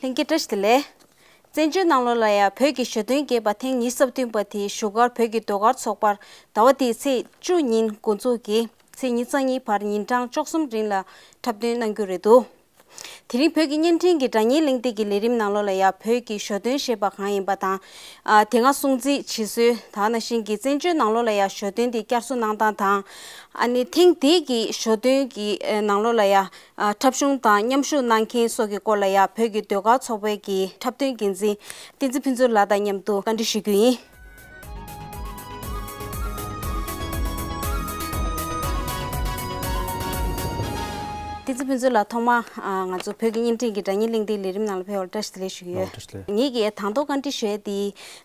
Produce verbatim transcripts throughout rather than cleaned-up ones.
ལྷན་རྒྱས་བཀྲ་ཤིས་བདེ་ལེགས། བཙན་བྱོལ་ནང་ལོགས་ལ་ཡང་བོད་ཀྱི་ཞོ་སྟོན་རྒྱས་པ་ཐེངས་ཉི་ཤུ་རྩ་བདུན་པ་དེ་བཞུགས་སྒར་བོད་ཀྱི་ཟློས་གར་ཚོགས་པར་ཟླ་བ་འདིའི་ཚེས་བཅུ་ཉིན་འགོ་འཛུགས་ཀྱིས་ཚེས་ཉི་ཤུ་རྩ་གཉིས་བར་ཉིན་གྲངས་བཅུ་གསུམ་རིང་ལ་འཁྲབ་སྟོན་གནང་རྒྱུ་རེད་འདུག་དེ་རིང་བོད་ཀྱི་བརྙན་འཕྲིན་གྱི་སྒྲ་བརྙན་གླེང་སྟེགས་ཀྱི་ལས་རིམ་ནང་ལོགས་ལ་ཡང་བོད་ཀྱི་ཞོ་སྟོན་ཞེས་པ་གང་ཡིན་པ་དང་། ཨ། དེ་སྔ་སྲུང་བརྩི་བྱེད་སྲོལ་དེ་ནང་བཞིན་གྱི་བཙན་བྱོལ་ནང་ལོགས་ལ་ཡང་ཞོ་སྟོན་དེ་བསྐྱར་གསོ་གནང་སྟངས་དང་། ཨ་ནི་ཐེངས་འདིའི་གི་ཞོ་སྟོན་གྱི་ཨ་ནང་ལོགས་ལ་ཡང་ཨ་འཁྲབ་གཞུང་དང་མཉམ་ཞུགས་གནང་མཁན་སོགས་ཀྱི་སྐོར་ལ་ཡང་བོད་ཀྱི་ཟློས་གར་ཚོགས་པའི་གི་འཁྲབ་སྟོན་འགན་འཛིན་བསྟན་འཛིན་ཕུན་ཚོགས་ལགས་དང་མཉམ་དུ་བཀའ་འདྲི་ཞུ་རྒྱུ་ཡིན། བསྟན་འཛིན་ཕུན་ཚོགས་ལགས། ཐོག་མར་ཨ་ང་ཚོ་བོད་ཀྱི་བརྙན་འཕྲིན་གྱི་སྒྲ་བརྙན་གླེང་སྟེགས་ལས་རིམ་ནང་ལ་ཕེབས་པར་བཀྲ་ཤིས་བདེ་ལེགས་ཞུ་གི་ཡོད། ཨོ། བཀྲ་ཤིས་བདེ་ལེགས། ངེད་ཀྱིས་དང་ཐོག་བཀའ་འདྲི་ཞུ་ཡས་དེ་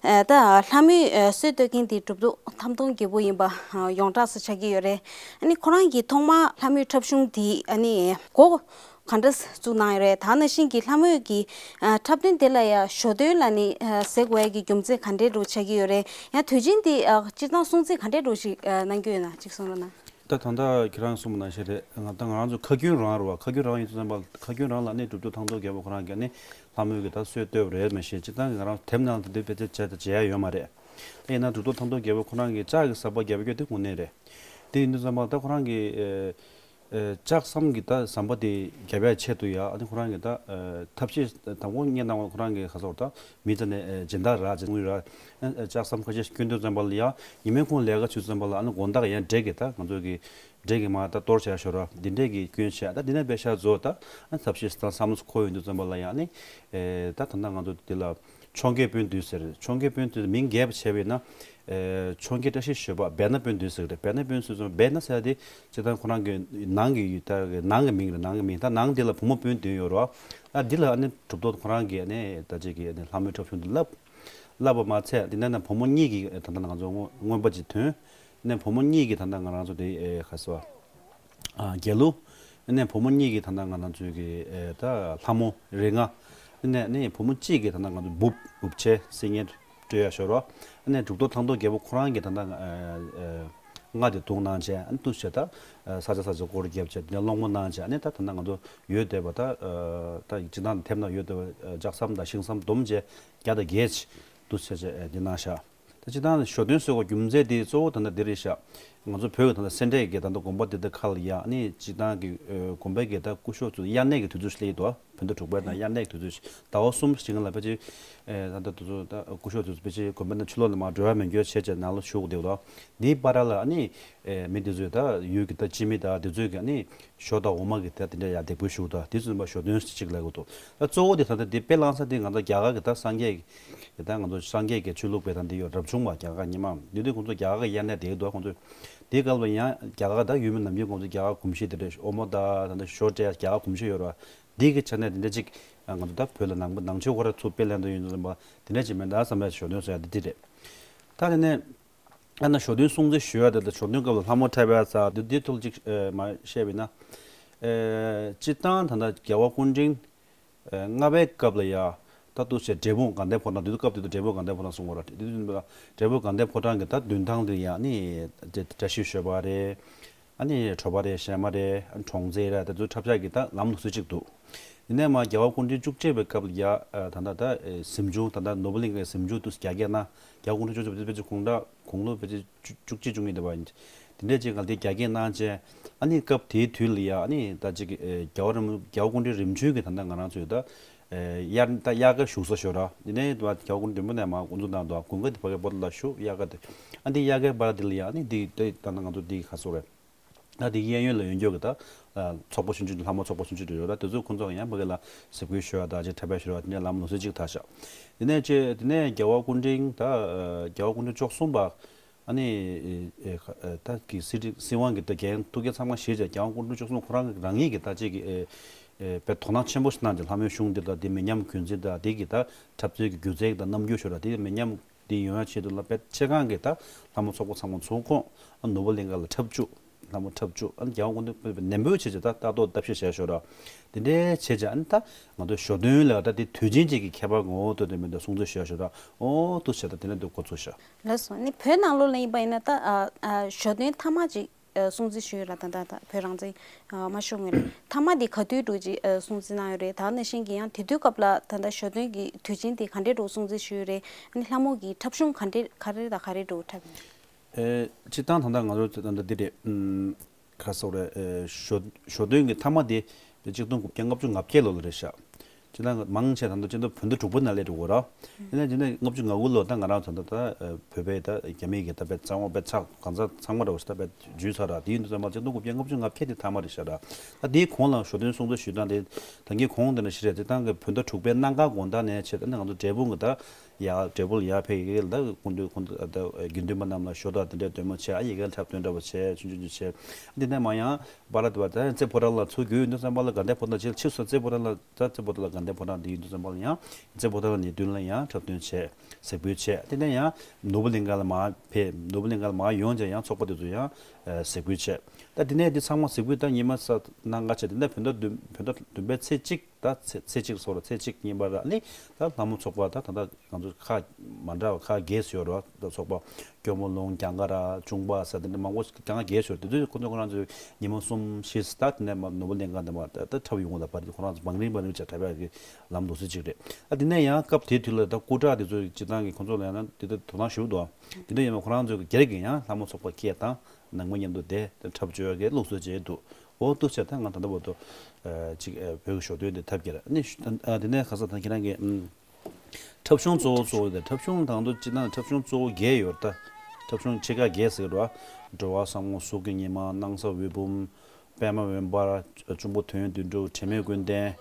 ཨ་ད་ལྷ་མོའི་ཨ་སྲོལ་གཏོད་མཁན་དེ་གྲུབ་ཐོབ་ཐམ་སྟོང་རྒྱལ་པོ་ཡིན་པ་ཨ་ཡོངས་གྲགས་སུ་ཆགས་ཀྱི་ཡོད་རེད། ཨ་ནི་ཁོ་རང་གིས་ཐོག་མར་ལྷ་མོའི་འཁྲབ་གཞུང་དེ་ཨ་ནི་འགོ་ག་འདྲ་བཙུགས་གནང་ཡོད་རེད། དེ་ནང་བཞིན་གྱི་ལྷ་མོའི་གི་ཨ་འཁྲབ་སྟོན་དེ་ལ་ཡང་ཞོ་སྟོན་ལབ་ནས་ཨ་ཟེར་དགོས་ཡས་ཀྱི་རྒྱུ་མཚན་ག་འདྲའི་འདྲ་ཆགས་ཀྱི་ཡོད་རེད། ཡང་དུས་ཆེན་དེ་ཨ་སྤྱིར་བཏང་སྲུང་བརྩི་ག་འདྲའི་འདྲ་ཞིག་ཨ་གནང་རྒྱུ་ཡོད་ན་གཅིག་གསུང་རོགས་གནང་། ད་ད་ལྟ་ཁྱེད་རང་གསུངས་པ་ནང་བཞིན་རེད། ང་ད་ང་རང་ཚོ་ཁ་རྒྱུན་རང་རེད་བ། ཁ་རྒྱུན་རང་ཡིན་དུས་ཙམ་པ་ཁ་རྒྱུན་རང་ལ་ནི་གྲུབ་ཐོབ་ཐང་སྟོང་རྒྱལ་པོ་ཁོ་རང་གིས་ནི་ལྷ་མོའི་གི་ད་སྲོལ་གཏོད་པ་རེད། མ་གཞི་སྤྱིར་བཏང་གི་ང་རང་དེབ་ནང་དེ་འདྲའི་དཔེ་ཆ་བྱས་དང་བྱས་ཡ་ཡོད་མ་རེད། ད་ཡིན་ན་གྲུབ་ཐོབ་ཐང་སྟོང་རྒྱལ་པོ་ཁོ་རང་གིས་ལྕགས་ཀྱི་ཟམ་པ་བརྒྱབ་ཡོད་དེ་དངོས་གནས་རེད། དེ་ཡིན་དུས་ཙམ་པ་ད་ཁོ་རང་གིས་ཨེ་ཨེ་ལྕགས་ཟམ་གྱི་ད་ཟམ་པ་དེ་བརྒྱབ་ཡ་ཆེད་དུ་ཡ་ཨ་ནི་ཁོ་རང་གིས་ད་ཨེ་ཐབས་ཤེས་དང་པོ་སྔོན་གནང་བ་ཁོ་རང་གིས་ག་ཚོད་ད་མི་ཚེ་ནས་ཨེ་སྦྱིན་བདག་རག་ཅིག་དངུལ་རག་ཨེ་ལྕགས་ཟམ་ཁ་ཤས་ཤིག་བསྐྱོན་དུས་ཙམ་པ་ལ་ཡ་ཉི་མའི་ཁོང་ལས་ཀ་བྱེད་དུས་ཙམ་པ་ལ་ཨ་ནི་དགོང་དག་ཡང་འབྲས་ཀྱི་ད་ང་ཚོ་གི་འབྲས་ཀྱི་མར་ད་གཏོར་བྱས་ཤོར་ར་འདི་འདྲས་ཀྱི་སྐྱོན་བྱས། ད་འདི་ནས་པེ་ཤ་བཟོ་ད་ཨ་ནི་ཐབས་ཤེས་དང་བསམ་བློ་འཁོར་ཡོང་དུས་ཙམ་པ་ལ་ཡ་ཨ་ནི་ཨེ་ད་ད་ལྟ་ང་ཚོ་འདི་ལ། མཆོང་བརྒྱད་དཔོན་བསྡུས་ཟེར། མཆོང་བརྒྱད་དཔོན་བསྡུས་མིང་རྒྱས་པ་བྱས་པས་ན། ཨེ་མཆོང་བརྒྱད་བཀྲ་ཤིས་ཞོལ་པ་སྦལ་ནག་དཔོན་བསྡུས་ཟེར་གི་རེད། སྦལ་ནག་དཔོན་ཟེར་ཙང་སྦལ་ནག་ཟེར་ཡ་དེ་སྤྱིར་བཏང་ཁོ་རང་གི་ནང་གི་ཡུལ་ད་གི་ནང་གི་མིང་རེད། ནང་གི་མིང་ད་ནང་དེ་ལ་བུ་མོ་དཔོན་བསྡུས་ཡོད་རེད་བ། ཨ་འདི་ལ་ཨ་ནི་གྲུབ་ཐོབ་ཁོ་རང་གིས་ཨ་ནི་ད་ཅིག་གི་ཨ་ནི་ལྷ་མོའི་འཁྲབ་གཞུང་དེ་བསླབ། བསླབ་པ་མ་ཚད་འདི་ནས་ན་བུ་མོ་གཉིས་ཀྱི་ད་ལྟ་ང་ཚོ་རྔོན་པ་ཅིག་ཐོན། ཨ་ནི་བུ་མོ་གཉིས་ཀྱི་ད་ལྟ་ང་རང་ཚོ་དེ་ཨེ་ག་ཟེར་བ། ཨ་རྒྱལ་གླུ། ཨ་ནི་བུ་མོ་གཉིས་ཀྱིས་ད་ལྟ་ང་རང་ཚོའི་གི་ཨེ་ད་ལྷ་མོ་རེ་ལྔ། ཨ་ནི་ཨ་ནི་བུ་མོ་གཅིག་གིས་ད་ལྟ་ང་ཚོ་འབུབ་འབུབ་ཆེ་སིལ་སྙན་སྤྲོད་ཡ་ཤོར་བ། ཨ་ནི་གྲུབ་ཐོབ་ཐང་སྟོང་རྒྱལ་པོ་ཁོ་རང་གིས་ད་ལྟ་ཨེ་ཨེ་རྔ་དེ་བརྡུངས་གནང་བྱས་ཨ་ནི་འདུག་བྱས་ད་ཨེ་ས་ཆ་ས་ཆ་སྐོར་བརྒྱབ་བྱས་དེ་ནས་སློང་མོ་གནང་བྱས་ཨ་ནི་ད་ད་ལྟ་ང་ཚོ་ཡོད་བསྡད་པ་ད་ཨེ་ད་སྤྱིར་བཏང་ཐེབས་ན་ཡོད་བསྡད་པ་ཨེ་ལྕགས་ཟམ་དང་ཤིང་ཟམ་བསྡོམས་བྱས་བརྒྱ་དང་བརྒྱད་ཅིག་འདུག་བྱས་བྱས་ཨེ་འདི་གནང་ཤག་ད་སྤྱིར་བཏང་ཞོ་སྟོན་ཟེར་བ་རྒྱུ་མཚན་དེ་གཙོ་བོ་ད་ལྟ་འདི་རེད་ཤག་ང་ཚོ་བོད་ཀྱི་ད་ལྟ་སེ་འབྲས་ཀྱི་ད་ལྟ་དགོན་པ་འདི་དག་ཁག་ལ་ཡ་ཨ་ནི་སྤྱིར་བཏང་གི་ཨེ་དགོན་པའི་གི་ད་སྐུ་ཞབས་ཚོ་དབྱར་གནས་ཀྱི་དུས་ཚོད་སླེབས་འདུག་བོད་ཟླ་དྲུག་པའི་ནང་དབྱར་གནས་ཀྱི་དུས་ཚོད་ཟླ་བ་གསུམ་ཞིག་ལ་ཕལ་ཆེར་ཨེ་ད་ལྟ་དུས་ཚོད་ད་སྐུ་ཞབས་ཚོ་ཕལ་ཆེར་དགོན་པའི་ནང་ཕྱི་ལོགས་ལ་མར་འགྲོ་ཡ་མེད་འགྱོ་བྱས་བྱས་ནང་ལ་བཞུགས་བསྡད་འདུག་འདིའི་བར་ལ་ཨ་ནི་ཨེ་མི་འདི་ཚོས་ད་ཡུལ་གྱི་ད་སྤྱི་མི་དང་འདི་ཚོས་གི་ཨ་ནི་ཞོ་དང་འོ་མ་གི་ད་དེ་འདྲ་ཡ་འདེགས་འབུལ་ཞུ་དང་དེ་ཚོ་ཞོ་སྟོན་ཟེར་ཅིག་ལབ་ཀྱི་འདུག་ད་གཙོ་བོ་དེ་ད་ལྟ་དེ་དཔེ་བླངས་ས་དེ་ང་ཚོ་རྒྱ་གར་གྱི་ད་སངས་རྒྱས་ཀྱི་ད་ང་ཚོ་སངས་རྒྱས་ཀྱི་ཆོས་ལུགས་པའི་ད་འདི་ཡོད་རབ་བྱུང་བ་རྒྱ་གར་ཉི་མ་འདི་དུས་ཁོང་ཚོ་རྒྱ་གར་གྱི་དབྱར་གནས་བསྡད་ཀྱི་འདུག་ཁོང་ཚོ་དེའི་སྐབས་ལ་ཡང་རྒྱ་གར་ད་ཡུལ་མི་ནམ་རྒྱུན་ཁོང་ཚོ་རྒྱ་གར་གོམས་གཤིས་དེ་འདྲ་འོ་མ་ད་ད་འདི་ཞོ་སྤྲད་རྒྱ་གར་གོམས་གཤིས་ཡོད་ར་འདི་གི་ཆ་ནས་དེ་འདྲ་ཅིག་ང་ཚོ་ད་བོད་ལ་ནང་པ་ནང་ཆོས་ཁོ་ར་ཚུར་དཔེ་ལེན་དུ་ཡོད་ཙམ་པ་དེ་འདྲ་ཅིག་མེད་ད་བསམ་པའི་ཞོ་སྟོན་ཟེར་ཡ་འདི་འདི་རེད། ད་དེ་ནས། ཨ་ན་ཞོ་སྟོན་སྲུང་བརྩི་ཞུ་ཡ་དེ་ལ་ཞོ་སྟོན་སྐབས་ལ་ལྷ་མོ་འཁྲབ་པའི་ས་འདི་འདི་ཐོག་ཅིག་མ་བཤད་པ་ཡིན་ན། སྤྱིར་བཏང་ད་ལྟ་རྒྱལ་བ་སྐུ་ཕྲེང་ལྔ་པའི་སྐབས་ལ་ཡ་ད་འདུག་བྱས་འབྲས་སྤུངས་དགའ་ལྡན་ཕོ་བྲང་དེ་དུས་སྐབས་དེ་དུས་འབྲས་སྤུངས་དགའ་ལྡན་ཕོ་བྲང་གསུང་བ་ར་དེ་དུས་འབྲས་སྤུངས་དགའ་ལྡན་ཕོ་བྲང་གི་ད་མདུན་ཐང་དེ་ཡ་ནི་བཀྲ་ཤིས་ཞོལ་པ་རེད། ཨ་ནི་གྲོ་པ་རེད་གཞས་མ་རེད་ཨ་ནི་གྲོང་ཚེ་རེད་དེ་ཚོའི་འཁྲབ་ཆགས་ཀྱི་ད་ལམ་ལུགས་སྲོལ་གཅིག་འདུག་དེ་ནས་མ་རྒྱལ་བ་སྐུ་ཕྲེང་བཅུ་གཅིག་པའི་སྐབས་ལ་ཡ་ད་ལྟ་ད་གཟིམ་ཆུང་ད་ལྟ་ནོར་བུ་གླིང་གའི་གཟིམ་ཆུང་དུ་རྒྱ་སྐད་གནང་རྒྱལ་བ་སྐུ་ཕྲེང་བཅུ་གཅིག་པ་དེ་དཔེ་ཆ་དགུང་གྲངས་དགུང་ལོ་དཔེ་ཆ་བཅུ་གཅིག་བཅུ་གཉིས་དེ་བ་ཡིན། དེ་འདྲས་ཅིག་ང་དེ་རྒྱ་སྐད་གནང་བྱས་ཨ་ནི་སྐབས་དེའི་དུས་ལ་ཡ་ཨ་ནི་ད་ཅིག་རྒྱལ་བ་རིན་པོ་རྒྱལ་བ་སྐུ་ཕྲེང་རིམ་བྱོན་གྱི་ད་ལྟ་ང་རང་ཚོའི་ད་དབྱར་ད་དབྱར་ཁ་བཞུགས་ས་ཞོ་ར་དེ་ནས་རྒྱལ་བ་སྐུ་ཕྲེང་རིམ་པ་ནས་མ་འགོ་འཛུགས་གནང་འདུག་དགུན་ཁ་དེ་ཕ་གི་བོད་ལ་བཞུགས་དབྱར་ཁ་དེ་ཨ་འདི་དབྱར་ཁའི་བར་དེ་ལ་ཡ་ཨ་ནི་འདི་ད་ལྟ་ང་ཚོ་འདི་ག་ཚོད་རེད། ད་དེ་གཡས་གཡོན་ལ་ཡོད་མཁན་གྱི་ད་ཚོགས་པ་ཆུང་ཆུང་ལྷ་མོ་ཚོགས་པ་ཆུང་ཆུང་དེ་ཡོད་ར་དེ་ཚོས་ཁོང་ཚོ་ཡང་ཕ་གི་ལ་གཟིགས་སྐོར་ཞུ་བ་དང་ཅིག་འཁྲབ་པ་ཞུ་བ་དེ་འདྲའི་ལམ་ལུགས་སྲོལ་ཅིག་དར་ཤག་དེ་ནས་ཅེ་དེ་ནས་རྒྱལ་བ་སྐུ་ཕྲེང་ད་རྒྱལ་བ་སྐུ་ཕྲེང་བཅུ་གསུམ་པ་ཨ་ནི་ད་གི་སྲིད་སྲིད་དབང་གི་ད་འགན་ཐུགས་འགན་ཚང་མ་བཞེས་བྱས་རྒྱལ་བ་སྐུ་ཕྲེང་བཅུ་གསུམ་ཁོ་རང་རང་ཉིད་ཀྱི་ད་ཅིག་གི་དཔེ་དོ་སྣང་ཆེན་པོ་ཞིག་གནང་ཅིག་ལྷ་མོའི་གཞུང་འདི་ལ་དེ་མི་ཉམས་རྒྱུན་འཛིན་དང་དེ་གི་ད་འཁྲབ་སྟོན་གྱི་སྒྱུ་རྩལ་དང་རྣམ་འགྱུར་ཞུ་ར་དེ་མི་ཉམས། དེ་ཡོང་ཡ་ཆེད་དུ་ལ་དཔེ་ཆེ་སྒང་གི་ད་ལྷ་མོ་ཚོགས་པ་ཚང་མ་ཚུར་ཁོང་ཨ་ནོར་བུ་གླིང་ག་ལ་འཁྲབ་བཅུག་ལྷ་མོ་འཁྲབ་བཅུག་ཨ་ནི་རྒྱལ་བ་སྐུ་ཕྲེང་ནན་པོའི་བྱས་བྱས་ད་ལྟ་རྟོག་བརྡབ་གཞི་བྱས་ཤོག་ར། དེ་འདྲའི་བྱས་བྱས་ཨ་ནི་ད་ང་ཚོ་ཞོ་སྟོན་ལ་ད་དེ་དུས་ཆེན་གཅིག་གི་ཁྱད་པར་ངོ་བོ་ལྟོས་ཏེ་མི་འདུག་སྲུང་བརྩི་ཞུ་ཡ་ཤོག་ར། ཨོ་ཏུ་བྱས་ད་དེ་ནས་འདུག་འགོ་ཚུགས་ཤག་ལགས་སོ། ནི་བོད་ནང་ལོགས་ལ་ཡིན་པ་ཡིན་ན་ད་ཨ་ཨ་ཞོ་སྟོན་མཐའ་མ་ཅིག་ ཨ་སྲུང་བརྩི་ཞུས་ཡོད་ལ། ད་ལྟ་ད་བོད་རང་བཙན་ཨ་མ་ཤོར་སྔོན་ལ་མཐའ་མ་དེ་ག་དུས་འདྲ་ཅིག་ཨ་སྲུང་བརྩི་གནང་ཡོད་རེད། ད་ནང་བཞིན་གྱི་ཡང་དེ་དུས་སྐབས་ལ་ད་ལྟ་ཞོ་སྟོན་གྱི་དུས་ཆེན་དེ་ག་འདྲས་འདྲ་སྲུང་བརྩི་ཞུས་ཡོད་རེད། ཨ་ནི་ལྷ་མོ་གི་འཁྲབ་གཞུང་ག་འདྲས་ག་རེ་དང་ག་རེ་འདྲ་འཁྲབ་ཡོད། ཨེ་སྤྱིར་བཏང་ད་ལྟ་ང་ཚོ་ད་ལྟ་འདི་རེད། ཨམ། ག་རེ་ཟེར་དགོས་རེད། ཨེ་ཞོ་ཞོ་སྟོན་གྱི་མཐའ་མ་དེ་ཆིག་སྟོང་དགུ་བརྒྱ་ལྔ་བཅུ་ང་བརྒྱད་ལོ་ལ་རེད་ཤག་སྤྱིར་བཏང་མང་ཆེ་ད་ལྟ་སྤྱི་ཟླ་བོད་ཟླ་དྲུག་པ་ནང་སླེབས་འགྲོ་གི་རེད། ཡིན་ན་སྤྱིར་བཏང་ལྔ་བཅུ་ང་དགུ་ལོ་ད་ང་རང་ཚོ་ད་ལྟ་ཨེ་བོད་པའི་ད་རྒྱ་མི་གི་ད་དཔེ་གཙང་མ་དཔེ་ཚགས་གང་ཚ་ཚང་མ་འདྲ་བོ་ཞིག་ད་དཔེ་འཇུས་ཚར་ར། དེ་ཡིན་དུས་ཙམ་པ་ཆིག་སྟོང་དགུ་བརྒྱ་ལྔ་བཅུ་ང་བརྒྱད་དེ་མཐའ་མ་རེད་ཤག་ར། ད་དེའི་གོང་ལ་ཞོ་སྟོན་སྲུང་བརྩི་ཞུས་སྟངས་དེ་ད་གིན་གོང་དེ་འདྲ་ཞིག་རེད། སྤྱིར་བཏང་གི་བོད་ཟླ་དྲུག་པའི་གནམ་གང་དགོང་དག་ནས་བྱས། ད་ནི་ང་ཚོ་འབྲས་སྤུངས་གི་ད་ཡར་འབྲས་སྤུངས་ལ་ཡར་ཕེབས་ཡི་གེ་ལ་ད་སྐུ་མདུན་ཁོང་ཚོ་ད་དགེ་འདུན་པ་རྣམས་ལ་ཞོ་དང་དེ་འདྲའི་སྟོན་མོ་བྱས། ཨ་ཡི་གེ་འཁྲབ་སྟོན་འདྲ་བོ་བྱས། ཆུང་ཆུང་ཆུང་བྱས། འདི་ནས་མར་ཡང་པཱ་ལགས་དེ་བ་ད་རྩེ་ཕོ་བྲང་ལ་ཚུར་རྒྱུག་ཡོང་དུས་ཙམ་པ་ལ་དགའ་ལྡན་ཕོ་བྲང་ཕྱིར་ཕྱིར་སོང་། རྩེ་ཕོ་བྲང་ལ་ད་རྩེ་ཕོ་བྲང་ལ་དགའ་ལྡན་ཕོ་བྲང་དེ་ཡིན་དུས་ཙམ་པ་ལ་ཡང་རྩེ་ཕོ་བྲང་ནས་མདུན་ལ་ཡང་འཁྲབ་སྟོན་བྱས། གཟིགས་འབུལ་བྱས། དེ་ནས་ཡང་ནོར་བུ་གླིང་ཁ་ལ་མར་ཕེབས། ནོར་བུ་གླིང་ཁ་ལ་མར་ཡོང་བྱས་ཡང་ཚོགས་པ་དེ་ཚོ་ཡང་གཟིགས་འབུལ་བྱས། ད་དེ་ནས་འདི་ཚང་མ་གཟིགས་འབུལ་ད་ཉི་མ་ས་གནང་ག་བྱས། དེ་ནས་བོད་ཟླ་བདུན་བོད་ཟླ་བདུན་པའི་ཚེས་གཅིག་ད་ཚེས་ཚེས་གཅིག་སོགས་ལ་ཚེས་གཅིག་ཉིན་པར་ཨ་ནི་ད་ལྷ་མོ་ཚོགས་པ་ད་ད་ལྟ་ང་ཚོ་ཁག་མ་འདྲ་བ་ཁག་བརྒྱད་ཡོད་རེད་བ། ད་ཚོགས་པ་སྐྱོར་མོ་ལུང་གྱངས་ཁ་ར་ཆུང་པ་ཟེར་དེ་འདྲ་མང་པོ་གྱངས་ཁ་བརྒྱད་ཡོད་རེད། དེ་དུས་ཁོ་ཚོ་ཁོ་རང་ཚོས་ཉི་མ་གསུམ་བཞི་ད་དེ་ནས་མར་ནོར་བུ་གླིང་ཁ་འདི་མར་ད་ད་འཁྲབ་ཡོང་གི་ལ། བར་དེ་ཁོ་རང་ཚོ་བང་རིམ་བང་རིམ་བྱས་འཁྲབ་ཡག་གི་ལམ་འགྲོ་ས་ཅིག་རེད། ཨ་དེ་ནས་ཡང་སྐབས་དེའི་དུས་ལ་ད་སྐུ་དྲག་དེ་ཚོ་སྤྱིར་བཏང་གི་ཁོ་ཚོ་ལ་ཡང་ན་དེ་ད་དོ་སྣང་ཞུ་འདུག་དེ་འདྲ་ཡིན་ན་ཁོ་རང་ཚོའི་སྒེར་གྱི་ཡང་ལྷ་མོ་ཚོགས་པ་སྐད་དང་ནང་མི་མཉམ་དུ་དེ་འཁྲབ་བཅོལ་གྱི་ལུགས་སྲོལ་ཅིག་འདུག་འོ་འདུག་བྱས་ད་ང་ད་ལྟ་བར་དུ་ཨ་ཅིག་ཨ་བོད་ཀྱི་ཞོ་སྟོན་དེ་འཁྲབ་ཀྱི་རེད། ཨ་ནི་ཨ་དེ་ནས་ཁ་སང་ད་ཁྱེད་རང་གིས་ཨམ་འཁྲབ་གཞུང་གཙོ་བོ་གཙོ་བོ་དེ་འཁྲབ་གཞུང་དང་དུ་སྤྱིར་བཏང་འཁྲབ་གཞུང་གཙོ་བོ་བརྒྱད་ཡོད་རེད། ད་འཁྲབ་གཞུང་ཆེ་ཁག་བརྒྱད་ཟེར་གྱི་རེད་བ། འགྲོ་བ་ཟབ་མོ་གཟུགས་ཀྱི་ཉི་མ། སྣང་ས་འོད་འབུམ། པདྨ་འོད་འབར། གཅུང་པོ་དོན་བདུན་དྲུག་དྲི་མེད་ཀུན་ལྡན།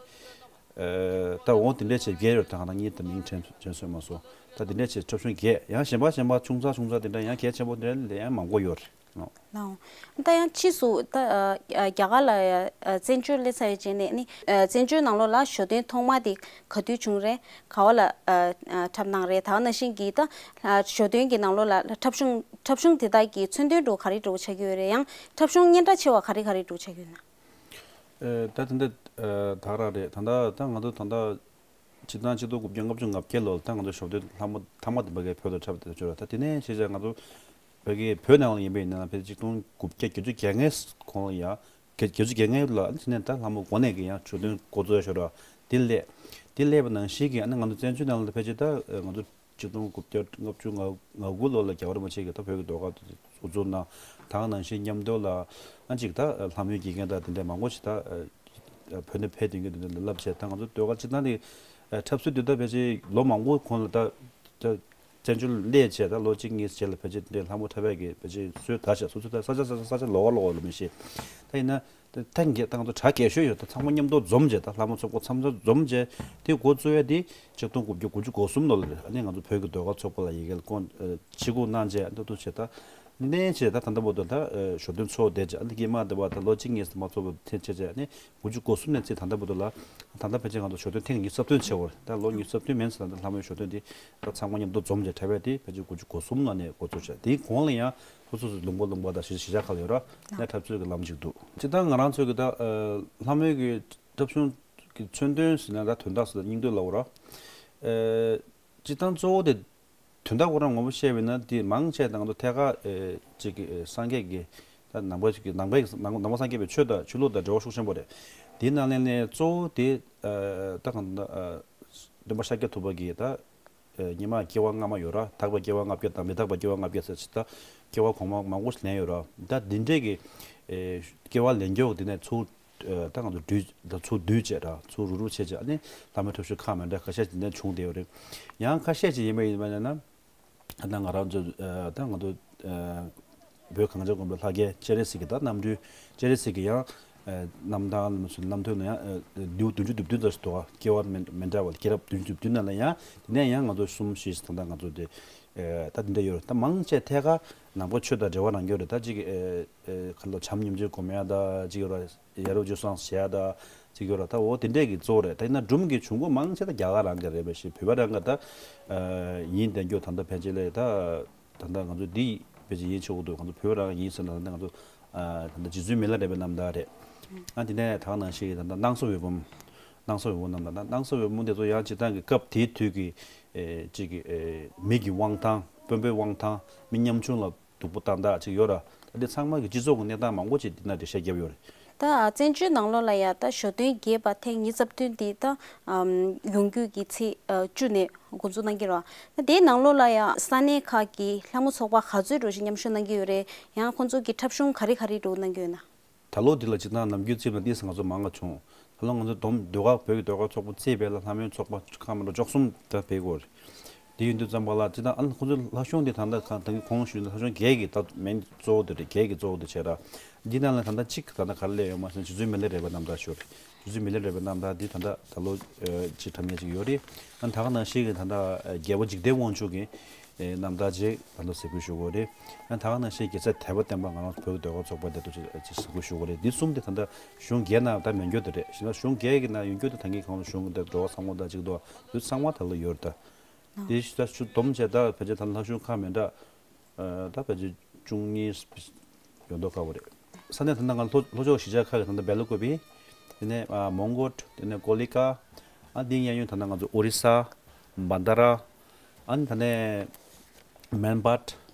ཨ་ད་འོ་དེ་འདྲས་བྱས་བརྒྱད་ཡོད་རེད། ད་གང་ལྟར་ངས་ད་མིང་དྲན་དྲན་སོང་མ་སོང་། ད་དེ་འདྲས་བྱས་འཁྲབ་གཞུང་བརྒྱད། ཡང་གཞན་པ་གཞན་པ་ཆུང་ཙག་ཆུང་ཙག་དེ་འདྲ་ཡང་གལ་ཆེན་པོ་དེ་འདྲ་ལས་ཡང་མང་པོ་ཡོད་རེད། ལའོ། ད་ཡང་ཕྱིས་སུ་ད་ཨ་ཨ་རྒྱ་གར་ལ་ཨ་བཙན་བྱོལ་སླེབས་ཚར་བའི་རྗེས་ནས་ནི་ཨ་བཙན་བྱོལ་ནང་ལོགས་ལ་ཞོ་སྟོན་ཐོག་མ་དེ་ག་དུས་བྱུང་རེད། ག་བ་ལ་ཨ་ཨ་འཁྲབ་གནང་རེད། ད་ནང་བཞིན་གྱི་ད་ཨ་ཞོ་སྟོན་གྱི་ནང་ལོགས་ལ་འཁྲབ་གཞུང་འཁྲབ་གཞུང་དེ་དག་གི་མཚོན་དོན་འདྲ་བོ་ག་རེ་འདྲ་བོ་ཆགས་ཀྱི་ཡོད་རེད། ཡང་འཁྲབ་གཞུང་སྙན་གྲགས་ཆེ་བ་ག་རེ་ག་རེ་འདྲ་བོ་ཆགས་ཀྱི་ཡོད་ན། ཨ་ད་དེ་འདྲ་ཨ་ད་ག་རང་རེད། ད་ལྟ་ད་ང་ཚོ་ད་ལྟ་ཆིག་སྟོང་ཆིག་སྟོང་དགུ་བརྒྱ་ལྔ་བཅུ་ང་བརྒྱད་ལོ་ལ་ད་ང་ཚོ་ཞོ་སྟོན་ལྷ་མོ་ཐ་མ་དེ་ཕ་གིར་བོད་དུ་འཁྲབ་དེ་བྱོས་ར། ད་དེ་ནས་བྱས་ཙང་ང་ཚོ་ཕ་གིའི་བོད་ནང་ལ་ཡིན་པ་ཡིན་ན་ཕལ་ཆེར་ཆིག་སྟོང་དགུ་བརྒྱ་བརྒྱད་ཅུ་གྱ་ལྔའི་གོང་ལ་ཡ། བརྒྱད་བརྒྱད་ཅུ་གྱ་ལྔའི་ལ་ཨ་ནི་དེ་ནས་ད་ལྷ་མོ་གོ་གནས་ཀྱི་ཡང་ཞོ་སྟོན་འགོ་བཙུགས་ཡ་ཤོར་བ་དེ་སླེབས། དེ་སླེབས་པ་ནང་བཞིན་གྱི་ཨ་ནི་ང་ཚོ་བཙན་བྱོལ་ནང་ལ་ཕལ་ཆེར་ད་ང་ཚོ་ཆིག་སྟོང་དགུ་བརྒྱ་ལྔ་བཅུ་ང་དགུ་ལོ་ལ་རྒྱལ་བ་རིན་པོ་ཆེ་གིས་ད་བོད་ཀྱི་ཟློས་གར་དེ་གཙོ་བཙུགས་གནང་། ད་ག་ནང་བཞིན་མཉམ་དུ་ལ་ཨ་ཅིག་ད་ལྷ་མོའི་དགེ་རྒན་དང་དེ་འདྲའི་མང་པོ་ཞིག་ད་བོད་ནས་ཕེབས་དོན་གྱི་དེ་འདྲ་བསླབ་བྱས། ད་ང་ཚོ་ཟློས་གར་སྤྱིར་བཏང་དེ་འཁྲབ་སྲོལ་དེ་ད་ཕལ་ཆེར་ལོ་མང་པོའི་གོང་ལ་ད་ད་བཙན་བྱོལ་སླེབས་བྱས་ད་ལོ་གཅིག་གཉིས་རྗེས་ལ་ཕལ་ཆེར་འདི་ལྷ་མོ་འཁྲབ་ཡག་གི་ཕལ་ཆེར་སྲོལ་དར་ཤག་སོ་སོ་ད་ས་ཆ་ས་ཆ་ས་ཆ་ལོགས་ཀ་ལ་མི་ཤེས། ད་ཡིན་ན་ད་ཐེངས་འདི་ད་ང་ཚོ་གྲ་རྒྱས་ཤོས་ཡོད། ད་ཚང་མ་མཉམ་དུ་འཛོམས་བྱས་ད་ལྷ་མོ་ཚོགས་པ་ཚང་མ་འཛོམས་བྱས་དེ་འགོ་བཙུགས་ཡ་དེ་ཆིག་སྟོང་དགུ་བརྒྱ་དགུ་བཅུ་གོ་གསུམ་ལོ་ལ་རེད། ཨ་ནི་ང་ཚོ་བོད་ཀྱི་ཟློས་གར་ཚོགས་པ་ལ་ཡི་གེ་ལ་སྐོང་ཆིབས་བསྒྱུར་གནང་བྱས་ད་དུ་བྱས་ད་ལེན་བྱས་ད་ད་ལྟ་བར་དུ་ད་ཞོ་སྟོན་ཚོགས་བསྡད་བྱས། ཨ་ནི་དཀྱིལ་མ་དེ་བ་ད་ལོ་གཅིག་གཉིས་མ་ཚོགས་པ་ཐེངས་ཆད་བྱས། ཨ་ནི་དགུ་བཅུ་གོ་གསུམ་ནས་བརྩིས་ད་ལྟ་བར་དུ་ལ་ད་ལྟ་ཕལ་ཆེར་ང་ཚོ་ཞོ་སྟོན་ཐེངས་ཉི་ཤུ་རྩ་བདུན་བྱས་ཡོད་རེད། ད་ལོ་ཉི་ཤུ་རྩ་བདུན་མིན་ཙང་ད་ལྷ་མོའི་ཞོ་སྟོན་འདི་ད་ཚང་མ་མཉམ་དུ་འཛོམས་བྱས་འཁྲབ་ཡ་དེ་ཕལ་ཆེར་དགུ་བཅུ་གོ་གསུམ་ལོ་ནས་འགོ་བཙུགས་བྱས། དེའི་གོང་ལ་ཡང་སོ་སོ་སོའི་ལུང་པ་ལུང་པ་དང་གཞིས་གཞིས་ཆགས་ཁག་ལ་ཡོད་ར་ནས་འཁྲབ་སྲོལ་གྱི་ལམ་ཞིག་འདུག་སྤྱིར་བཏང་ང་རང་ཚོའི་གི་ད་ལྷ་མོའི་གི་འཁྲབ་གཞུང་གི་མཚོན་དོན་ཟེར་ན་ད་དོན་དག་ཟེར་ན་སྙིང་བསྡུས་ལབ་དགོས་ར། སྤྱིར་བཏང་གཙོ་བོ་དེ་དོན་དག་ཁོ་རང་ངོ་མ་བཤད་པ་ཡིན་ན་དེ་མང་ཆེ་ད་ང་ཚོ་ཐད་ཀར་ཨེ་ཅིག་གི་ཨེ་སངས་རྒྱས་ཀྱི་ད་ནང་པ་ཅིག་གི་ནང་པའི་ནང་ནང་པ་སངས་རྒྱས་པའི་ཆོས་དང་ཆོས་ལུགས་དང་འབྲེལ་བ་ཤུགས་ཆེན་པོ་རེད། དེའི་ནང་ལས་ནས་གཙོ་བོ་དེ་ཨ་ད་གང་ལྟར་ཨ་སྟོན་པ་ཤཱཀྱ་ཐུབ་པ་གིས་ད་ཨེ་སྔོན་མ་སྐྱེ་བ་སྔ་མ་ཡོད་ར། དག་པའི་སྐྱེ་བ་ལྔ་བརྒྱ་དང་མི་རྟག་པའི་སྐྱེ་བ་ལྔ་བརྒྱ་ཟེར་ཅིག་ད་སྐྱེ་བ་གོང་མ་མང་པོ་ཞིག་ལེན་ཡོད་ར། ད་འདི་འདྲས་ཀྱི་ཨེ་སྐྱེ་བ་ལེན་རྒྱུ་དེ་ནས་ཚུར། ཨ་ད་ང་ཚོ་བསྡུས་ད་ཚུར་བསྡུས་བྱས་ར་ཚུར་རུག་རུག་བྱས་བྱས་ཨ་ནི་ལྷ་མོའི་འཁྲབ་གཞུང་ཁག་མི་འདྲ་ཁ་ཤས་ཅིག་ནས་བྱུང་བསྡད་ཡོད་རེད། ཡང་ཁ་ཤས་ཅིག་ཡིན་པ་ཡིན་པ་ཡིན་ན། ཨ་ད་ང་རང་ཚོ་ཨ་ད་ང་ཚོ་ཨ་བོད་གངས་ཅན་ཀུན་པའི་ལྷ་སྐལ་སྤྱན་རས་གཟིགས་ཀྱི་ད་རྣམ་སྤྲུལ་སྤྱན་རས་གཟིགས་ཀྱི་ཡང་ཨ་རྣམ་ཐར་ལ་མ་སུ་རྣམ་ཐོས་ལ་ཡང་ཨ་ལེའུ་བདུན་ཅུ་དོན་བདུན་ཙམ་ཞིག་འདུག་སྐྱེ་བ་མི་མི་འདྲ་བ་སྐྱེས་རབས་བདུན་ཅུ་དོན་བདུན་ནང་ལ་ཡང་དེ་ནས་ཡང་ང་ཚོ་གསུམ་བཞི་ཞིག་ད་ལྟ་ང་ཚོ་དེ་ཨ་ད་དེ་འདྲ་ཡོད་རེད། ད་མང་ཆེ་ཐད་ཀར་ནང་པ་ཆོས་དང་འབྲེལ་བ་རང་ཡོད་རེད། ད་ཅིག་ཨ་ཨ་ག་ལ་བྱམས་སྙིང་རྗེ་སྒོམ་ཡ་ད་ཅིག་ཡོད་རེད། ཡ་རབས་སྤྱོད་བཟང་བྱས་ད་ཅིག་ཡོད་ར། ད་འོ་དེ་འདྲས་ཀྱི་གཙོ་བོ་རེད། ད་ཡིན་ན་སྒྲུང་གི་བྱུང་སྒོ་མང་ཆེ་ད་རྒྱ་གར་རང་གི་རེད་པ་ཞིག་བོད་པ་རང་གི་ད་ཨ་ཡིན་བསྡད་རྒྱུ་ད་ལྟ་ཕལ་ཆེར་ལས་ད་ད་ལྟ་ང་ཚོ་འདི་ཕལ་ཆེར་ཡིན་ཆོག་གི་འདུག་ང་ཚོ་བོད་པ་རང་ཡིན་ཟེར་ན་ད་ལྟ་ང་ཚོ་ཨ་ད་ལྟ་རྗེ་བཙུན་མི་ལ་རས་པའི་རྣམ་ཐར་རེད། ཨ་དེ་ནས་ད་ག་ནང་བཞིན་ད་ལྟ་སྣང་ས་འོད་འབུམ། སྣང་ས་འོད་འབུམ་རྣམ་ཐར། ད་སྣང་ས་འོད་འབུམ་དེ་ཚོ་ཡང་སྤྱིར་བཏང་གི་སྐབས་དེའི་དུས་ཀྱི་ཨེ་ཅིག་གི་ཨེ་མི་གི་དབང་ཐང་དཔོན་པོའི་དབང་ཐང་མི་ཉམ་ཆུང་ལ། སྡུག་པོ་བཏང་སྟངས་ཅིག་ཡོད་ར། ད་འདི་ཚང་མ་གི་སྤྱི་ཚོགས་ཀྱི་གནས་སྟངས་མང་པོ་ཅིག་འདི་ན་འགྲེལ་བཤད་བརྒྱབ་ཡོད་རེད། ད་བཙན་བྱོལ་ནང་ལོགས་ལ་ཡ་ད་ཞོ་སྟོན་རྒྱས་པ་ཐེངས་ཉི་ཤུ་རྩ་བདུན་འདི་ད་ཨམ་ཡོང་རྒྱུ་གི་ཚེས་ཨ་བཅུ་ནས་འགོ་འཛུགས་གནང་གི་རེད། ད་དེའི་ནང་ལོགས་ལ་ཡ་ས་གནས་ཁག་གི་ལྷ་མོ་ཚོགས་པ་ག་ཚོད་འགྲོ་ཞིག་མཉམ་ཞུགས་གནང་གི་ཡོད་རེད། ཡང་ཁོང་ཚོ་གི་འཁྲབ་གཞུང་ག་རེ་ག་རེ་འགྲོ་གནང་གི་ཡོད་ན། ད་ལོ་འདི་ལ་སྤྱིར་བཏང་ནམ་རྒྱུན་རྩིས་ན་འདི་ང་ཚོ་མང་ང་བྱུང་། ད་ལོ་ང་ཚོ་བསྡོམས་ཟློས་གར་བོད་ཀྱི་ཟློས་གར་ཚོགས་པ་རྩིས་པ་ལ་ལྷ་མོའི་ཚོགས་པ་ཁག་མ་འགྲོ་བཅུ་གསུམ་ད་ཕེབས་ཀྱི་ཡོད་རེད། དེ་ཡིན་དུས་ཙམ་པ་ལ་སྤྱིར་བཏང་ཨ་ནི་ཁོང་ཚོའི་ལྷ་གཞུང་འདི་ད་ལྟ་གང་ད་གིན་གོང་ཞུས་ན་ལྷ་གཞུང་བརྒྱད་ཀྱི་ད་མིང་གཙོ་བོ་དེ་རེད། བརྒྱད་ཀྱི་གཙོ་བོ་དེ་བྱས་ར། འདི་ནང་ལ་ད་ལྟ་གཅིག་ད་ལྟ་ག་རེ་སླེབས་ཡོད་མ་ཟེར་ན་རྗེ་བཙུན་མི་ལ་རས་པའི་རྣམ་ཐར་ཞུ་རེད། རྗེ་བཙུན་མི་ལ་རས་པའི་རྣམ་ཐར་འདི་ད་ལྟ་ད་ལོ་ཅིག་འཁྲབ་མཁན་ཅིག་ཡོད་རེད། ཨ་ནི་ད་ག་ནང་བཞིན་གྱི་ད་ལྟ་རྒྱལ་པོ་འཇིག་རྟེན་དབང་ཕྱུག་གི་རྣམ་ཐར་ཅིག་ད་ལྟ་གཟིགས་སྐོར་ཞུ་དགོས་རེད། ཨ་ནི་ད་ག་ནང་བཞིན་རྒྱལ་སྲས་དད་པ་བརྟན་པ་ང་རང་བོད་ཀྱི་ཟློས་གར་ཚོགས་པ་དེ་ཚོ་ཅིག་གཟིགས་སྐོར་ཞུ་དགོས་རེད། འདི་གསུམ་དེ་ད་ལྟ་གཞུང་བརྒྱད་ནང་ད་མེད་རྒྱུ་དེ་རེད། གཞན་ན་གཞུང་བརྒྱད་ཀྱི་ནང་ཡོད་རྒྱུ་དེ་ད་གིན་གང་ལ་གཞུང་དེ་འགྲོ་བ་ཚང་མ་ད་ཅིག་ཏུ་འདི་ཚང་མ་ད་ལོ་ཡོད་རེད་ད། དེ་ད་ཆུ་སྡོམ་བྱས་ད་ཕལ་ཆེར་ད་ལྷ་གཞུང་ཁག་མི་འདྲ། ཨ་ད་ཕལ་ཆེར་བཅུ་གཉིས་ཡོད་མདོག་ཁ་པོ་རེད། ས་གནས་ད་ལྟ་ང་ལྷོ་ལྷོ་ཕྱོགས་གཞིས་ཆགས་ཁག་གི་ད་ལྟ་སྦེལ་ཀོབ། དེ་ནས་ཨ་མོན་གྷོ། དེ་ནས་ཀོ་ལི་ཀ། ཨ་འདི་གཡས་གཡོན་ད་ལྟ་ང་ཚོ་ཨོ་རི་ས། བན་དྷ་ར། ཨ་ནི་ད་ནས་མན་བྷཊ།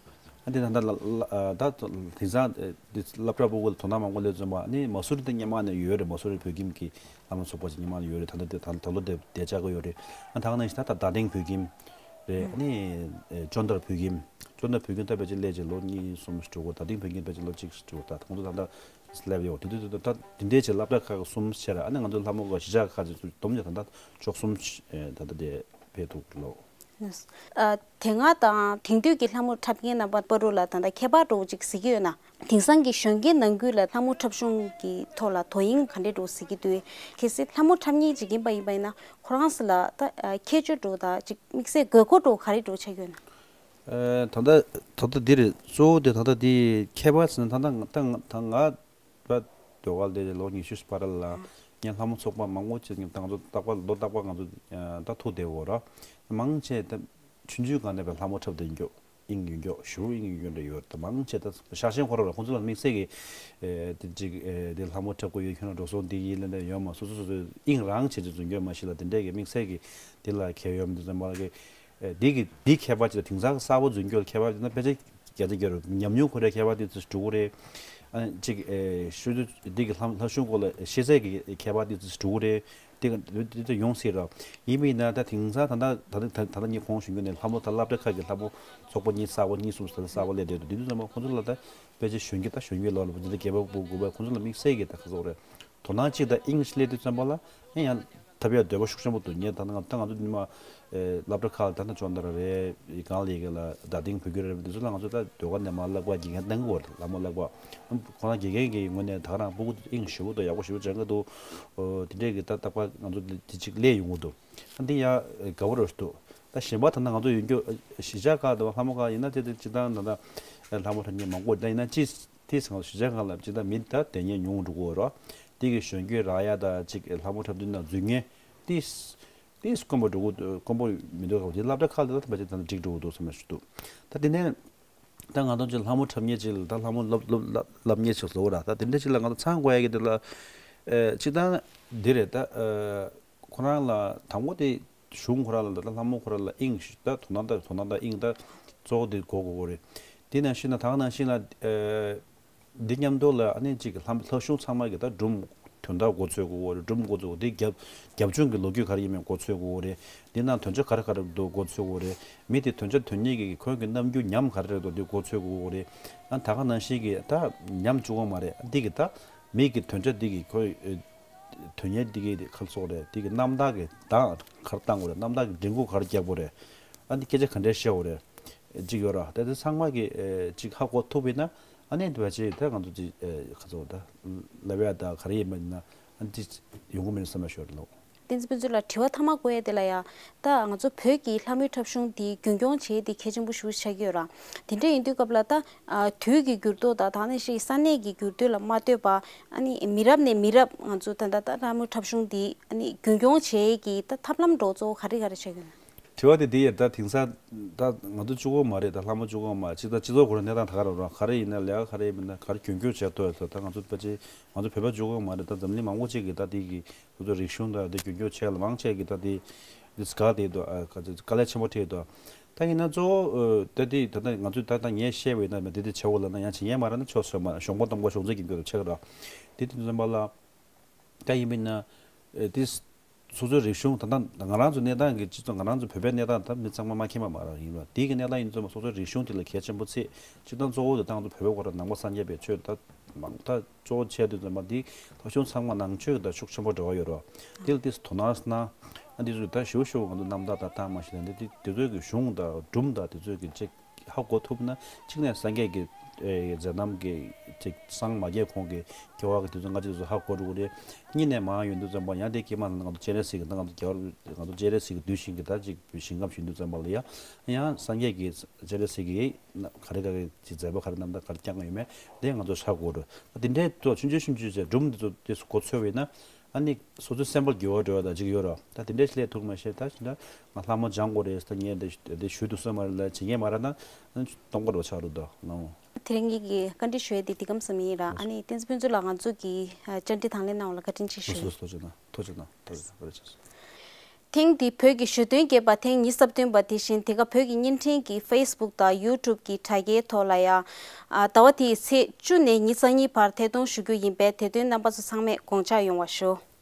ཨ་འདི་ད་ལྟ་ལ་ལ་ཨ་ད་དེང་སང་འདི་སློབ་གྲྭ་ཕྲུ་གུ་ལ་དོ་སྣང་མང་པོ་སླེབས་ཙམ་པ་ཨ་ནི་མ་སུ་རི་ད་སྔོན་མ་ནས་ཡོད་རེད། མ་སུ་རི་བོད་ཁྱིམ་གྱི་ལྷ་མོ་ཚོགས་པ་ཅིག་སྔོན་མ་ནས་ཡོད་རེད། ད་ལྟ་དེ་ད་ད་ལོ་དེ་བསྡད་བཞག་གི་ཡོད་རེད། ཨ་ད་ག་ནང་བཞིན་ད་ད་རྡ་སྟེང་བོད་ཁྱིམ། རེད། ཨ་ནི་ཨེ་ཅོན་དར་བོད་ཁྱིམ། ཅོན་དར་བོད་ཁྱིམ་ད་ཕལ་ཆེར་སླེབས་བྱས་ལོ་གཉིས་གསུམ་ཞིག་འགྲོ་གི་འདུག་རྡ་སྟེང་བོད་ཁྱིམ་ཕལ་ཆེར་ལོ་གཅིག་ཞིག་འགྲོ་གི་འདུག་ད་ཁོང་ཚོ་ད་ལྟ་སླེབས་ཡོད། དེ་དུས་ད་ད་དེ་འདྲའི་ཆེད་སློབ་གྲྭ་ཁག་གི་གསུམ་བྱས་ར། ཨ་ནི་ང་ཚོ་ལྷ་མོ་གི་གཞིས་ཆགས་ཁག་ཅིག་ཚུར་བསྡོམས་ནས་ད་ལྟ་བཅུ་གསུམ་ཨེ་ད་ལྟ་དེ་ཕེབས་འདུག་ལོ། ཨ་དེ་སྔ་དང་དེང་དུས་ཀྱི་ལྷ་མོ་འཁྲབ་མཁན་རྣམ་པ་བར་དུ་ལ་ད་ལྟ་ཁྱད་པར་འདྲ་བོ་ཅིག་གཟིགས་ཀྱི་ཡོད་ན། དེང་སང་གི་གཞོན་སྐྱེས་ནང་ཁུལ་ལ་ལྷ་མོ་འཁྲབ་གཞུང་གི་ཐོག་ལ་དོ་དབྱིངས་ག་འདྲས་འདྲ་བོ་གཟིགས་ཀྱི་འདུག་གལ་སྲིད་ལྷ་མོ་འཁྲབ་མཁན་ཅིག་ཡིན་པ་ཡིན་པ་ཡིན་ན་ཁོ་རང་ཚོ་ལ་ད་ཨ་ཁྱད་ཆོས་འདྲ་བོ་དང་ཅིག་དམིགས་བསལ་དགོས་མཁོ་འདྲ་བོ་ག་རེ་འདྲ་བོ་ཆགས་ཀྱི་ཡོད་ན། ཨེ་ད་ལྟ་ད་ལྟ་འདི་རེད། གཙོ་བོ་དེ་ད་ལྟ་འདི་ཁྱད་པར་ཟེར་ན་ད་ལྟ་ང་ད་ང་ད་ང་ད་ཟློས་གར་འདི་ལོ་ཉི་ཤུ་བར་ལ་ངས་ལྷ་མོ་ཚོགས་པ་མང་པོ་ཅིག་ད་ང་ཚོ་རྟག་པར་ལོ་རྟག་པར་ང་ཚོ་ད་ཐུག་བསྡད་ཡོད་ར། མང་ཆེ་ད་ཆུང་ཆུང་སྒང་ནས་བས་ལྷ་མོ་འཁྲབ་བསྡད་མགྱོགས། དབྱིངས་ཡོད་མགྱོགས་ཞུ་དབྱིངས་ཡོད་མགྱོགས་འདྲ་ཡོད། ད་མང་ཆེ་ད་ཤ་ཞེན་ཁོ་ར་ལ་ཁོང་ཚོ་ལ་དམིགས་བསལ་གྱི་ཨེ་དེ་ཅིག་ཨེ་དེ་ལྷ་མོ་འཁྲབ་དགོས་ཡོད་ཁྱོད་རང་འགྲོ་སོང་འདི་ཡིན་ལ་འདྲ་ཡོད་མ། སོ་སོ་སོ་སོའི་དབྱིངས་རང་བྱེད་ཅིག་འཛུལ་མགྱོགས་མ་ཤི་ལ་དེ་འདྲས་ཀྱི་དམིགས་བསལ་གྱི་དེ་ལ་ཁྱད་ཡོད་མི་འདུག་ཙམ་པ་ལ་གི་ཨེ་འདི་གི་འདི་ཁྱད་པར་ཅིག་ལ་དེང་སང་གསར་པ་འཛུལ་མགྱོགས་ལ་ཁྱད་པར་ཅིག་ན་ཕལ་ཆེར་བརྒྱ་ཆ་བརྒྱ་རུ་ཉམས་མྱོང་ཁོ་རའི་ཁྱད་པར་དེ་ཚོ་འགྲོ་གི་རེད། ཨ་ཅིག་ཨེ་ཤོད་དུས་འདི་གི་ལྷ་ལྷ་གཞུང་སྐོར་ལ་ཤེས་ཚད་ཀྱི་ཁྱད་པར་དེ་ཚོ་འགྲོ་གི་རེད། དེ་ག་དེ་དེ་ཡོང་སྲིད་ར། ཡིན་པས་ན་ད་དེང་སང་ད་ལྟ་ད་ལྟ་ད་ལྟ་ངས་གོང་ཞུས་མཁན་ནས་ལྷ་མོ་ད་སློབ་གྲྭ་ཁག་གི་ལྷ་མོ་ཚོགས་པ་གཉིས་གསར་པ་གཉིས་གསུམ་ད་ལྟ་གསར་པ་སླེབས་བསྡད་འདུག་དེ་དུས་ཙམ་པ་ཁོང་ཚོ་ལ་ད་ཕལ་ཆེར་གཞོན་སྐྱེས་ད་གཞོན་སྐྱེས་ལོ་ལ་ད་ལྟ་བརྒྱད་པ་དགུ་པ་ཁོང་ཚོ་ལ་དམིགས་བསལ་གྱི་ད་ག་ཚོད་རེད། དོ་སྣང་གཅིག་ད་ཨིང་ལིཤ་སླེབས་དུས་ཙམ་པ་ལ་ཨེ་ཡང་ཐབས་ཡག་འདོད་པ་ཤུགས་ཆེན་པོ་འདུག་ངས་ད་ང་ད་ང་ཚོ་འདི་མ་ཨེ་སློབ་གྲྭ་ཁག་ལ་ད་ནི་ཅོན་དར་རེད། གང་ལ་ཡི་གེ་ལ་རྡ་སྟེང་བོད་ཁྱིམ་རེད། འདི་ཚོ་ལ་ང་ཚོ་ད་ཟློས་གར་ནས་མར་བསླབ་པ་དགེ་རྒན་གཏོང་གི་ཡོད་རེད། ལྷ་མོ་བསླབ་པ་ཁོ་རང་དགེ་རྒན་གྱི་ངོས་ནས་ད་ག་རང་སྤུ་གུ་དབྱིངས་ཞེ་པོ་དང་ཡག་པོ་ཞེ་པོ་སྦྱང་གི་འདུག་འདི་འདྲས་ཀྱི་ད་རྟག་པར་ང་ཚོ་འདི་འདི་གཅིག་སླེབས་ཡོང་གི་འདུག་འདི་ཡང་དགའ་པོ་རེད་འདུག་ད་གཞན་པ་ད་ལྟ་ང་ཚོ་ཡོད་རྒྱུ་གཞིས་ཆགས་ཁག་དང་ལྷ་མོ་ཁག་ཡིན་ན་དེ་དེ་སྤྱིར་བཏང་ད་ལྟ་ལྷ་མོ་འཁྲབ་མཁན་མང་པོ་ད་ཡིན་ན་ཅི་དེས་ང་ཚོ་གཞིས་ཆགས་ཁག་ལ་སྤྱིར་བཏང་མི་ད་དེ་ཉན་ཉུང་འགྲོ་གི་ཡོད་རེད། དེ་གི་གཞོན་སྐྱེས་རག་ཡ་ད་ཅིག་ལྷ་མོ་འཁྲབ་དུས་ན་འཛུལ་མཁན་དེས་དེས་དཀོན་པོ་འགྲོ་གི་དཀོན་པོ་མི་འདུག་ག་དེ་སློབ་གྲྭ་ཁག་ལ་ད་ཕལ་ཆེར་ད་འགྲིག་འགྲོ་གི་འདུག་བསམ་ཞིག་འདུག་ད་དེ་ནས་ད་ང་ཚོ་ཅིག་ལྷ་མོ་འཁྲབ་མཁན་ཅིག་ལ་ད་ལྷ་མོ་བསླབ་བསླབ་བསླབ་བསླབ་མཁན་ཅིག་བཟོ་གི་ར། ད་དེ་འདྲ་ཅིག་ལ་ང་ཚོ་ཚང་དགོས་ཡ་གི་དེ་ལ་ཨེ་སྤྱིར་བཏང་འདི་རེད། ད་ཨེ་ཁོ་རང་ལ་དང་པོ་དེ་གཞུང་ཁོ་རང་ལ་ད་ལྷ་མོ་ཁོ་རང་ལ་དབྱིངས་ཤིག་ད་དོ་སྣང་ད་དོ་སྣང་ད་དབྱིངས་ད་གཙོ་བོ་དེ་དགོས་དགོས་གོ་རེད། དེ་ནང་བཞིན་ན་ད་ག་ནང་བཞིན་ལ་ཨེ་འདི་མཉམ་དུ་ལ་ཨ་ནི་གཅིག་གི་ལྷ་ལྷ་གཞུང་ཚང་མ་གི་ད་སྒྲུང་དོན་དག་མགོ་ཚོད་དགོས་གོ་རེད། སྒྲུང་མགོ་ཚོད་དགོས། དེ་རྒྱབ་རྒྱབ་ལྗོངས་ཀྱི་ལོ་རྒྱུས་ག་རེ་ཡིན་མིན་མགོ་ཚོད་དགོས་གོ་རེད། འདི་ནང་དོན་བྱ་ག་རེ་ག་རེ་འདུག་མགོ་ཚོད་དགོས་རེད། མི་དེ་དོན་བྱ་དོན་གཉེར་གྱི་ཁོང་གི་རྣམ་འགྱུར་ཉམས་ག་རེ་རེད་འདུག་འདི་མགོ་ཚོད་དགོས་གོ་རེད། ཨ་ད་ག་ནང་བཞིན་གི་ད་ཉམས་བཅུག་གོ་མ་རེད། འདི་གི་ད་མི་གི་དོན་བྱ་འདི་གི་ཁོ་དོན་གཉེར་འདི་གི་ཁ་སོགས་རེད། འདི་གི་རྣམ་ཐར་གི་གདངས་ག་རེ་བཏང་དགོས་རེད། རྣམ་ཐར་གི་མགྲིན་ཁུག་ག་རེ་རྒྱག་དགོས་རེད། ཨ་འདི་སྐད་ཆ་ག་འདྲས་བཤད་དགོས་རེད། ཅིག་ཡོད་ར། ད་དེ་ཚང་མ་གི་ཨེ་ཅིག་ཧ་གོ་ཐུབ་པས་ན་ཨ་ནི་དེ་བ་ཅིག་ད་ང་ཚོ་ཅིག་ཨེ་ཁ་ཚོ་ད་ལབ་ཡ་ད་ག་རེ་ཡིན་པ་ཡིན་ན་ཨ་ནི་ཅིག་ཡོང་གི་མིན་བསམ་ཡ་ཤོར་ལོ། བསྟན་འཛིན་ཕུན་ཚོགས་ལགས། དྲི་བ་མཐའ་མ་བཀོད་ཡ་དེ་ལ་ཡ། ད་ང་ཚོ་བོད་ཀྱི་ལྷ་མོའི་འཁྲབ་གཞུང་འདི་རྒྱུན་སྐྱོང་བྱེད་ཡ་དེ་གལ་ཆེན་པོ་ཞེ་པོ་ཆགས་ཀྱི་ཡོད་ར། དེ་འདྲ་ཡིན་དུས་སྐབས་ལ་ད་ཨ་དུས་ཀྱི་འགྱུར་ལྡོག་དང་ད་ནི་ཞིག་ས་གནས་ཀྱི་འགྱུར་ལྡོག་ལ་མ་ལྟོས་པ་ཨ་ནི་མི་རབས་ནས་མི་རབས་ང་ཚོ་ད་ད་ད་ལྷ་མོའི་འཁྲབ་གཞུང་འདི་ཨ་ནི་རྒྱུན་སྐྱོང་བྱེད་ཡ་གི་ད་ཐབས་ལམ་འདྲ་བོ་གཙོ་བོ་ག་རེ་ག་རེ་ཆགས་ཀྱི་ཡོད་ན། དྲི་བ་དེ་འདི་ཡིན། ད་དེང་སང་ད་ང་ཚོ་གཅིག་པོ་མ་རེད། ད་ལྷ་མོ་གཅིག་པོ་མ་རེད། ཅིག་ད་སྤྱི་ཚོགས་ཁོ་རང་གནས་སྟངས་ད་ག་རེ་རེད། ག་རེ་ཡིན་ན་ལས་ཀ་ག་རེ་ཡིན་ན་ག་རེ་རྒྱུན་སྐྱོང་བྱས་ཐུབ་ཡོད་ད། ད་ང་ཚོ་ཕལ་ཆེར་ང་ཚོ་བོད་པ་གཅིག་པོ་མ་རེད། ད་འཛམ་གླིང་མང་པོ་ཅིག་གིས་ད་དེ་གི་ཁོ་ཚོ་རིག་གཞུང་དང་དེ་རྒྱུན་སྐྱོང་བྱས་ལ་མང་ཆེ་གིས་ད་དེ་དེ་དཀའ་ལས་འདུག་ཨ་དཀའ་ལས་ཆེན་པོ་འཕྲད་འདུག་ད་ཡིན་ན་གཙོ་བོ་ད་དེ་ད་ལྟ་ང་ཚོས་ད་ལྟ་ངས་བཤད་པའི་ན་དེ་དེ་བྱེད་འོ་ལ་ན་ཡང་བྱེད་ངེས་མ་རེད་ན་ཆོག་སོ་མ་གཞོང་པ་གཏོང་གོ་གཞོང་ཚད་ཀྱི་འགྱུར་ཆེ་ག་ར་དེ་དེ་ཚོ་ཙམ་པ་ལ་ད་ཡིན་མིན་ན་དེ་སོ་སོའི་རིག་གཞུང་ད་ལྟ་ང་རང་ཚོ་གནས་སྟངས་ཀྱི་སྤྱི་ཚོགས་ང་རང་ཚོ་བོད་པའི་གནས་སྟངས་ད་མི་ཚང་མ་མ་མཁྱེན་པ་མ་རང་ཡིན་ར་དེ་གི་གནས་སྟངས་ཡིན་ཚོ་མ་སོ་སོའི་རིག་གཞུང་དེ་ལ་གལ་ཆེན་པོ་ཚད་སྤྱི་བཏང་གཙོ་བོ་དེ་ད་ང་ཚོ་བོད་པའི་སྐོར་ལ་ནང་པ་སངས་རྒྱས་པའི་ཆོས་ད་མང་ད། གཙོ་བོ་བྱས་དུས་ཙམ་པ་འདི་ལྷོ་ཆུང་ཚང་མ་ནང་ཆོས་ཀྱི་ད་ཤུགས་ཆེན་པོ་འབྲེལ་བ་ཡོད་རོ། དེ་ལ་ཏིས་དོ་སྣང་སྣང་། ཨ་འདི་ཚོ་ད་ཞུ་ཞུ་ང་ཚོ་རྣམ་ཐར་དང་ཐང་མ་ཞིག་ལ་འདི་དེ་ཚོའི་གི་གཞུང་དང་སྒྲུང་དང་དེ་ཚོའི་གི་ཅིག་ཧ་གོ་ཐུབ་ན་གཅིག་ནས་སངས་རྒྱས་ཀྱི་མཛད་རྣམ་གི་ཅིག་སངས་མ་རྒྱས་གོང་གི་སྐྱེ་བ་གི་དེ་ཚོ་ང་ཚོ་ཧ་གོ་འགྲོ་གི་རེད། གཉིས་ནས་མ་ཡོང་དུས་ཙམ་པ་ཡང་དེ་སྐྱེས་མ་ང་ཚོ་སྤྱན་རས་གཟིགས་ཀྱི་ད་ང་ཚོ་རྒྱལ་བ་ང་ཚོ་སྤྱན་རས་གཟིགས་ཀྱི་གདུལ་ཞིང་གི་ད་ཅིག་ཞིང་ཁམས་བཞིན་དུས་ཙམ་པ་ལ་ཡང་ཡང་སངས་རྒྱས་ཀྱི་སྤྱན་རས་གཟིགས་ཀྱི་ན་ག་རེ་ག་རེ་ཅིག་མཛད་པ་ག་རེ་རྣམ་ཐར་ག་རེ་བསྐྱངས་ཡོད་མེད་དེ་ང་ཚོ་ཧ་གོ་རོ། དེ་འདྲའི་ཐོག་ཆུང་ཆུང་ཆུང་ཆུང་ཟེར་སྒྲུང་འདི་ཚོ་དེ་གོ་ཚོད་བས་ན་ཨ་ནི་སོ་སོའི་སེམས་པ་འགྱུར་བ་འགྲོ་བ་དང་ཅིག་ཡོད་རོ། ད་དེ་འདྲའི་ཞིག་ལས་ཐུག་མ་ཤེས་ད་ཞིག་ད་ང་ལྷ་མོ་སྦྱང་དགོས་རེད་ད་ངས་འདི་འདི་ཞུ་ཐུབ་ས་མ་རེད་ལ་བྱེད་ངེས་མ་རེད་ན་སྟོང་པ་རོ་ཆགས་རོ་ད་ང་འོ། དེ་རིང་གི་བཀའ་འདྲི་ཞུ་ཡས་དེ་འདི་གམ་ས་མི་ཡིན་ར་ཨ་ནི་བསྟན་འཛིན་ཕུན་ཚོགས་ལགས་ང་ཚོ་གི་བཅར་འདྲི་དང་ལེན་གནང་བ་ལ་བཀའ་དྲིན་ཆེ་ཞུ། ཐུགས་རྗེ་གནང་ཐུགས་རྗེ་གནང་ཐུགས་རྗེ་གནང་བཀའ་དྲིན་ཆེ། ཐེངས་འདིའི་བོད་ཀྱི་གཞོན་དོན་རྒྱས་པ་ཐེངས་ཉི་ཤུ་རྩ་བདུན་པ་དེ་བཞིན་དེ་ག་བོད་ཀྱི་བརྙན་འཕྲིན་གྱི་ཕེ་སི་བུག་དང་ཡུ་ཊུབ་ཀྱི་དྲ་རྒྱའི་ཐོག་ལ་ཡང་ཟླ་བ་དེའི་ཚེས་བཅུ་ནས་ཉི་ཤུ་རྩ་གཉིས་བར་ཐད་གཏོང་ཞུ་རྒྱུ་ཡིན་པས་དེ་དོན་རྣམ་པ་ཚོ་ཚང་མས་དགོངས་འཇགས་ཡོང་བ་ཞུ།